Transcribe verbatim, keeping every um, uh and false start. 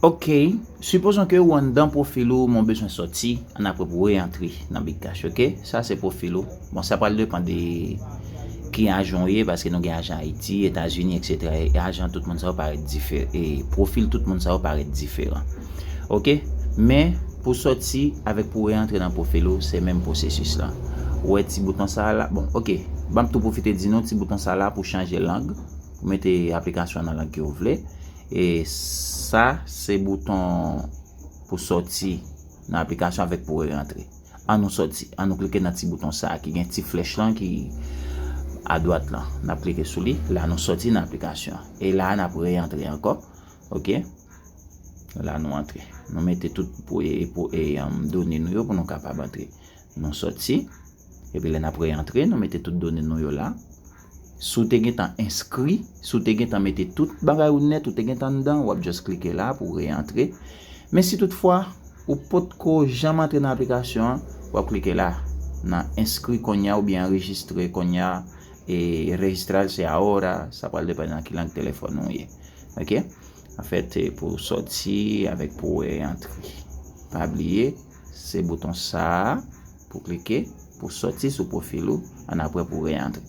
Ok, sipozon ke ou anndan pwofil ou, men w bezwen sòti, annapre pou w reantre nan Big Cash, ok? Sa se pwofil ou. Bon, sa pral depann de ki ajan w ye, paske nou gen ajan Ayiti, Etazini, etsetera. E ajan tout moun sa yo parèt diferan. E pwofil tout moun sa yo parèt diferan. Ok? Men, pou sòti avèk pou reantre nan pwofil ou, se menm pwosesis la. Ou wè ti bouton sa la? Bon, ok. Ban m tou pwofite di nou, ti bouton sa la pou chanje lang. Ou mete aplikasyon nan lang ke w vle. E sa se bouton pou sòti nan aplikasyon avèk pou reantre. An nou sòti, an nou klike nan ti bouton sa ki gen ti flèch lan ki adwat lan. N ap klike sou li, la nou sòti nan aplikasyon. E la n ap reantre ankò. Ok? La nou antre. Nou mete tout pou, e, pou, e, um, done nou yo pou nou kapab antre. Nou sòti. Epi lè n ap reantre, nou mete tout done nou yo la. Si w te gentan enskri, si w te gentan mete tout bagay ou nèt, ou te gentan anndan, w ap just klike la pou reantre. Men si toutfwa, ou potko janm antre nan aplikasyon an, w ap klike la, nan enskri kounye a oubyen anrejistre kounye a, e registrar se ahora, sa pral depann nan ki lang telefòn ou ye. Ok? Anfèt, e pou sòti avèk pou reantre. Pa bliye, se bouton sa a pou klike, pou sòti sou pwofil ou, annapre pou reantre.